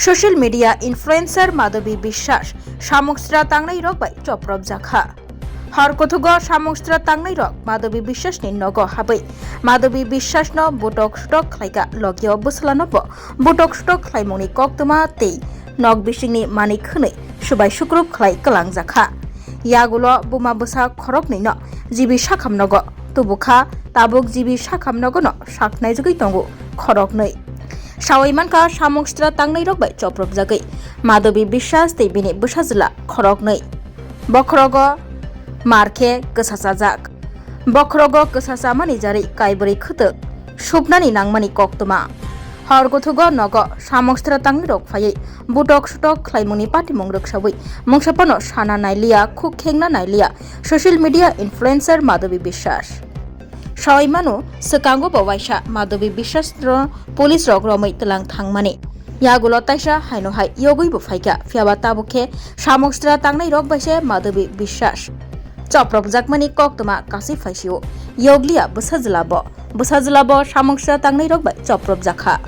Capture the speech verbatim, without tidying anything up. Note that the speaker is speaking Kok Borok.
Social media influencer Madhabi Biswas samung sitra tangnai rok bai chopropjakha. Hor kuthugo samung sitra tangnai rok Madhabi Biswas ni nogo habwi Madhabi Biswas no butok sutok khlaikha, logio bwsala no bo butok sutok khlaimung ni koktwma tei nok bising ni manwi khwnwi subai sukrup khlai kwlangjakha. Yagulo buma bwsa khoroknwi no G B sakham nogo tubukha, tabuk G B sakham nogo no saknaijagwi tongo khoroknwi. Sawi mankha samung sitra tangnai rok bai chopropjagwi Madhabi Biswas tei bini bwsajwla khoroknwi. Bokhorogo mar khe kwsa chajak. Bokhorogo kwsa chamani jarwi kaibrwi khwtwk supnani nangmani koktwma. Hor kuthugo nogo samung sitra tangnai rok phaiwi butok sutok khlaimungni patimung rwksawi mungsa phano sana nailiya, khuk khengna nailiya social media influencer Madhabi Biswas. Sawi mano, swkango bo waisa Madhabi Biswas no police rok romwi twlang thangmani. Yagulo taisa haino hai yogwi bo phaikha, phiyaba tabuk khe samung sitra tangnai rok bai se Madhabi Biswas chopropjakmani koktwma kasui phaisio. Yogliya bwsajwla bo, bwsajwla bo samung sitra tangnai rok bai chopropjakha.